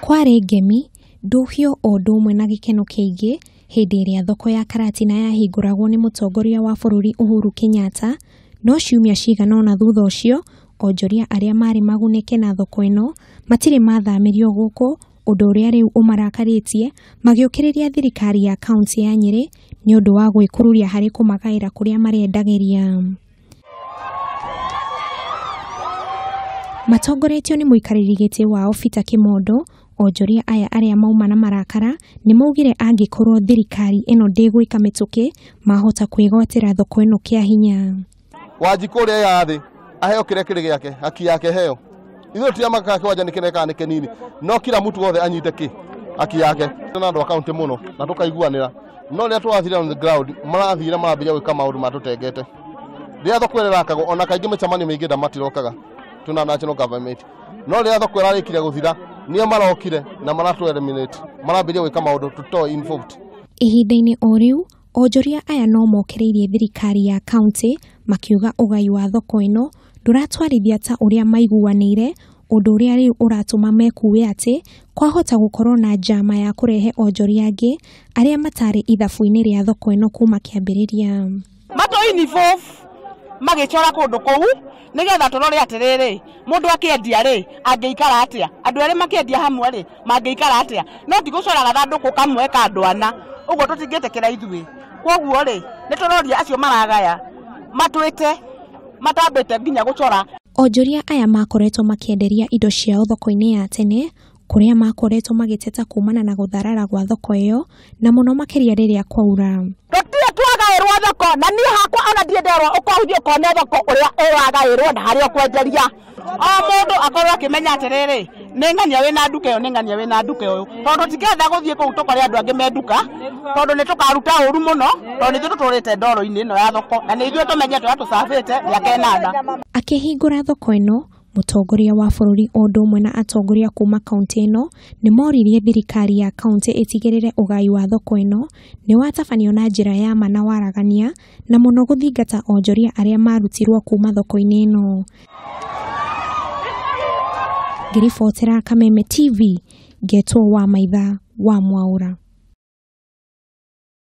Kwarĩ ngemi, ndũhio o ũndũ ũmwe na gĩkeno kĩingĩ hĩndĩ ĩrĩa thoko ya Karatina yahingũragwo nĩ mũtongoria wa bũrũri Uhuru Kenyatta, no ciumia cigana ũna thutha ũcio, onjoria arĩa marĩ magunĩke na thoko ĩno matirĩ mathamĩrio gũkũ, ũndũ ũrĩa rĩu ũmarakarĩtie magĩũkĩrĩria thirikari ya kaunti ya Nyĩrĩ nĩ ũndũ wa gwĩkururia harĩ kũmagaĩra kũrĩa marendagĩria. Matongoretio nĩ mũikarĩri gĩtĩ wao Peter Kimondo, onjoria aya arĩa mauma na marakara nĩ maugire angĩkorwo thirikari ĩno ndĩgwĩka mĩtũkĩ mahota kwĩgwatĩra thoko ĩno kĩa hinya. Wanjikũ ũrĩa ya thĩ aheo kĩrĩa kĩrĩ gĩake, haki yake heo. Ithuĩ tũtiamakaga kĩwanja nĩ kĩnene kana nĩ kĩnini, no kila mtu wothe anyite kĩ haki yake. Na andũ a kaunti mũno na tũkaiguanĩra, no rĩrĩa tũrathire on the ground marathire marambĩrĩria gwĩka maũndũ matũtengete. Rĩrĩa thoko ĩrĩa ĩrakagwo ona kaingĩ mĩcemanio mĩingĩ ndamatirokaga tuna national government, no rĩrĩa thoko ĩrarĩkire gũthira nĩo marokire na maratũ eliminate, marambĩrĩria gwĩka maũndũ tũtoĩ involved. Ihinda-inĩ o rĩu onjoria aya no mokĩrĩirie thirikari ya kaunti makiuga ũgai wa thoko ĩno ndũratwarithia ta ũrĩa maiguanĩire, ũndũ ũrĩa rĩu ũratũma mekue atĩ kwahota gũkorwo na njama ya kũrehe onjoria angĩ arĩa matarĩ ithabu-inĩ rĩa thoko ĩno kuma kĩambĩrĩria. Matũ involve magĩcora kũndũ kũu nĩgetha tũrore atĩrĩrĩ, mũndũ akĩendia rĩ angĩikara atĩa, andũ erĩ makĩendia hamwe rĩ mangĩikara atĩa, no ti gũcora gathandũkũ kamwe ka andũ ana, ũguo tũtingĩtĩkĩra ithuĩ. Kwoguo rĩ nĩ tũroria acio maragaya matwĩte matambĩte nginya gũcora. Onjoria aya makoretwo makĩenderia indo ciao thoko-inĩ ya tene kũrĩa makoretwo magĩteta kumana na gũtharara gwa thoko ĩyo na mũno makĩria rĩrĩa kwaura. Tũtirĩ twagaĩrwo thoko na niĩ hakwa ona ndirĩ nderwo ũkũhithio ũkone thoko ũrĩa ũragaĩrwo na harĩa ũkwenderia. O mũndũ akorwo akĩmenya atĩrĩrĩ, nĩ ng'ania wĩna nduka ĩyo, nĩ ng'ania wĩna nduka ĩyo, tondũ tingĩenda gũthiĩ kũu tũkore andũ angĩ me nduka, tondũ nĩ tũkaruta ũru mũno, tondũ nĩ ithuĩ tũtũrĩte ndoro-inĩ ĩno ya thoko na nĩ ithuĩ tũmenyete ũrĩa tũcabĩte mĩaka ĩnana. Akĩhingũra thoko ĩno, mũtongoria wa bũrũri o ũndũ ũmwe na atongoria kuma kaunti ĩno nĩ moririe thirikari ya kaunti ĩtigĩrĩre ũgai wa thoko ĩno nĩ watabanio na njĩra ya ma na waragania, na mũno gũthingata onjoria arĩa marutirwo kuma thoko-inĩ ĩno. Ngĩribotera Kameme TV, ngetwo wa Maitha wa Mwaura.